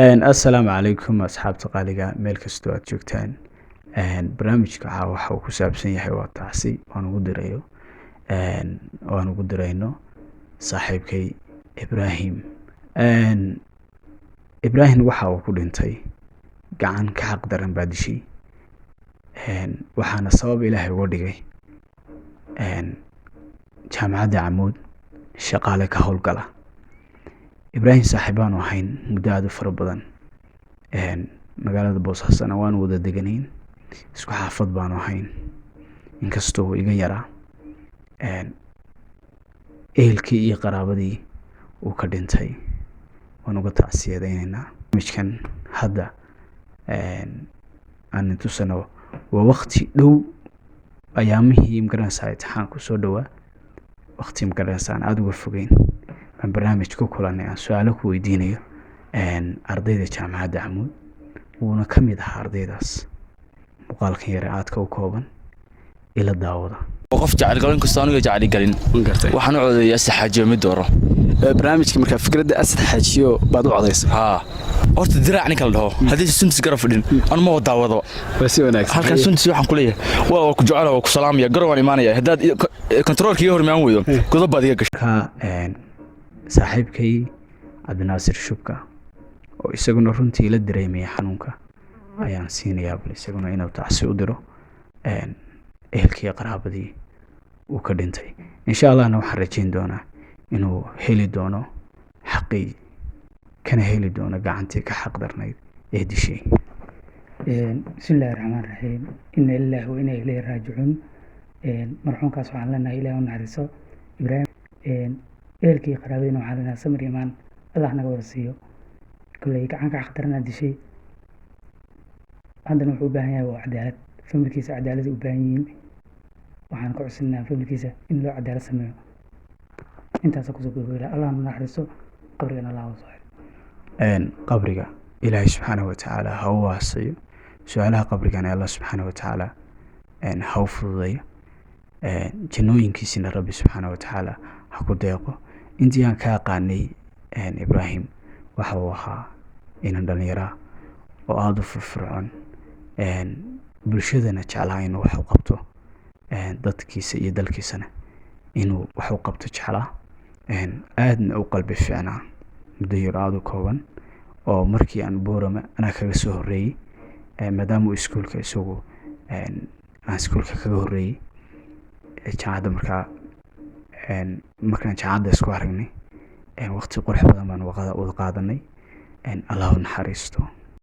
Assalaamu calaykum asxaabta qaaliga, meel kastoo aad joogtaan. Barnaamijka waxaa waxa uu ku saabsan yahay waa tacsi waan ugu dirayo waan ugu dirayno saaxiibkay Ibraahim. Ibraahim waxa uu ku dhintay gacan ka xaq daran baa dishay, waxaana sabab Ilaahay uga dhigay Jaamacadda Camuud shaqaale ka howlgala. Ibraahim saaxiibaanu ahayn muddo aada u fara badan, magaalada Boosaasana waanu wada deganayn, isku xaafad baanu ahayn, inkastoo uu iga yaraa. Ehelkii iyo qaraabadii uu ka dhintay waan uga tacsiyadaynaynaa. Barnaamijkan hadda aan tusano waa waqti dhow, ayaamihii, magaranaysaa, imtixaanku soo dhowaa, waqti, magaranaysaa, aan aada uga fogeyn baan barnaamij ku kulanay aan su-aalo ku weydiinayo ardayda Jaamacadda Camuud, wuuna ka mid ahaa ardaydaas. Muuqaalkan yare aadka u kooban ila daawada. Qof jecel galo, inkastoo aniga jecel galin, waxaan u codeeyaa Asad Xaajiyo mid dooro. Barnaamijka markaa fikradda Asad Xaajiyo baad u codaysa? Haa, horta Diraac ninka la dhaho haddii Suntis garab fadhin anu ma daawado. Waa si wanaagsan. Halkan Suntis waxaan ku leeyahay waa ku jecel, waa ku salaamaya, garow waan imaanaya. Haddaad kontaroolka iga hormaan weydo, godob baad iga gashay. Marka saaxiibkay Cabdinaasir Shubka oo isaguna runtii la dareemaya xanuunka ayaan siinayaa, bal isaguna inuu tacsi u diro ehelkii, qaraabadii uu ka dhintay. Insha Allahna waxaan rajayn doonaa inuu heli doono xaqii, kana heli doono gacantii ka xaq darnayd ee dishay. Bismi illaahi raxmaan raxiim, ina lillahi wa inaa ilayhi raajicuun. Marxuumkaas waxaan leenahay Ilahi u naxariiso Ibraahim. Ehelkii, qaraabadiina waxaan leenahay samir, imaan Allah naga wada siiyo. Kolley gacan ka xaqdaranaa dishay, haddana wuxuu u baahan yahay waa cadaalad. Familkiisa cadaalad u baahan yihiin. Waxaan ka codsanaynaa familkiisa in loo cadaalad sameeyo. Intaasa kusoo gabagabaya. Allah na naxariisto, qabrigana Allah u soo xiro. Qabriga Ilaahay subxaanahu watacaala ha u waasayo, su-aalaha qabrigana Allah subxaanahu watacaala ha u fududeeyo, jannooyinkiisina Rabbi subxaanahu watacaala ha ku deeqo. Intii aan ka aqaanay Ibraahim, waxa uu ahaa inan dhallinyaraa oo aada u firfircoon, bulshadana jeclaa inuu wax u qabto, dadkiisa iyo dalkiisana inuu wax u qabto jeclaa, aadna u qalbi fiicnaa. Muddo yar aada u kooban oo markii aan Boorama anaa kaga soo horreeyey, maadaama uu iskuulka isagu aan iskuulka kaga horreeyey jaamacadda. Markaa markaan jaamacadda isku aragnay, waqti qurux badan baan wada qaadanay. Allah u naxariisto.